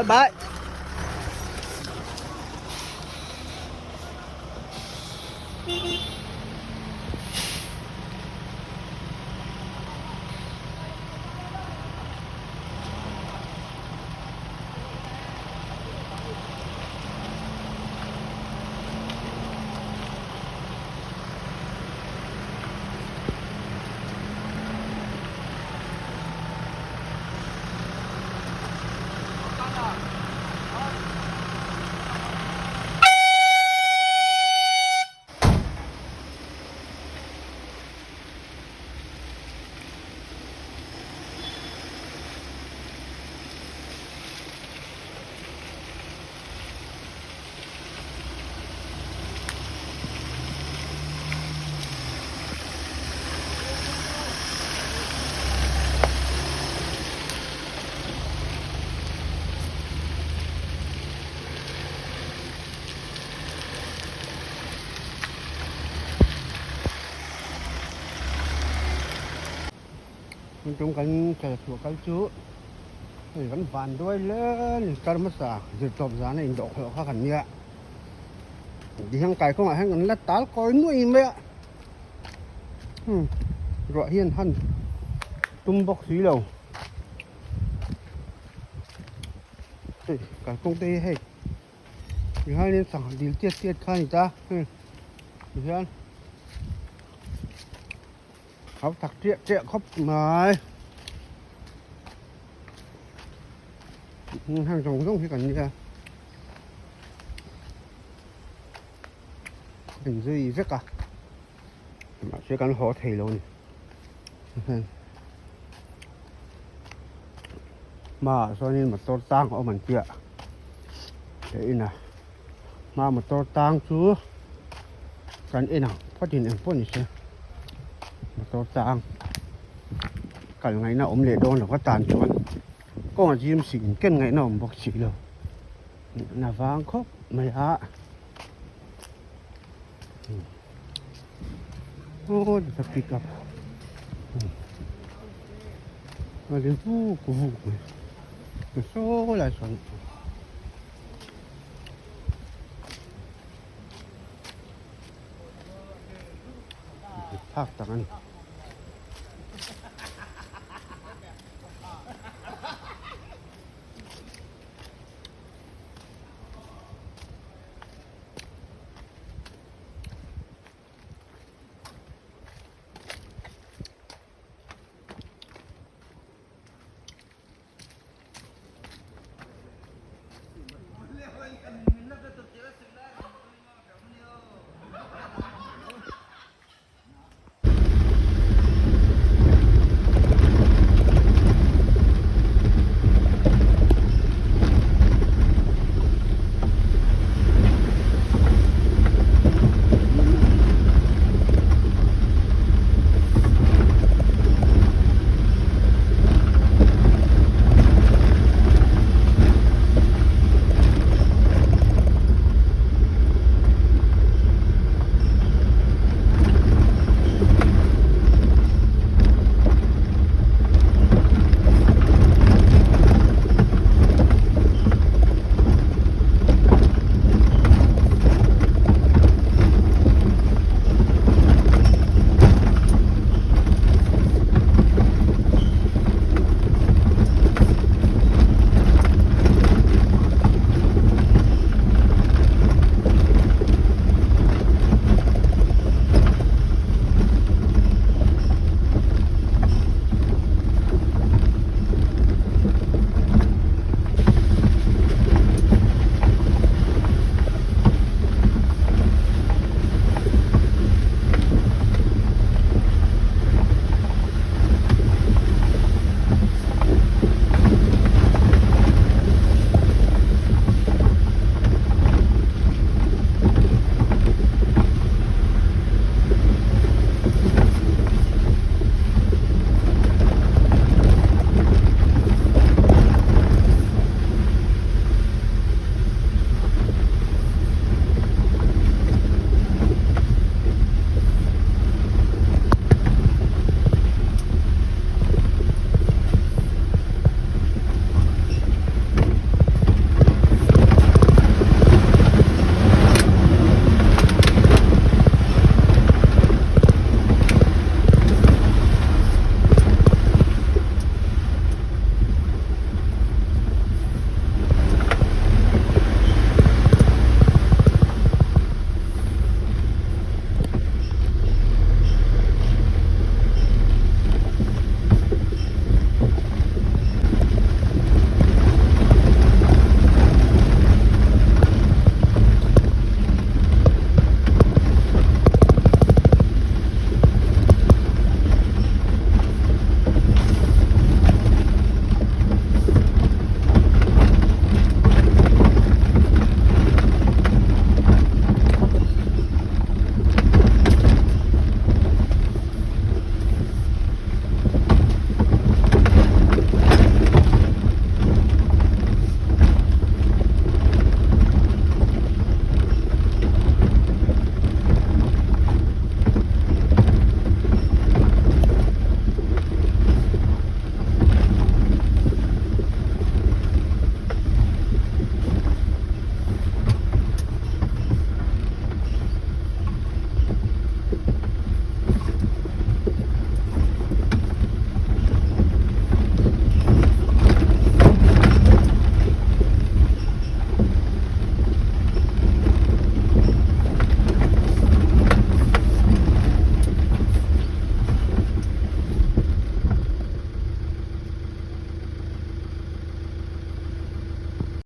Bye. Tum kan kal chhuah kal chu hei kan van duai hle ni kar hmasa zirtawp zana indawh khawlh kha kan nia tihian kaikawngah hian kan la tal kawi nuai mai a ruah hian han tum bawk si lo hei kalkawng te hi hei tihianin sangha dil tiat tiat kha a ni ta hei tihian. Hau tak chiah chiah khawp mai. Heng zawng zawng hi kan nia. In zui vek a. Mahse kan haw thei lo ni. Hmaah chuanin motor tang a awm an tia. He inah hma motor tang chu kan en ang phawtin eng pawh ni se motor tang kal ngaihna awm leh dawn lo ka tan chuan kawng a zim si in ken ngaihna awm bawk si lo na vang khawp mai a aw ka pick up a ri vuk vuk mai saw lai sawn. Phak tak a ni.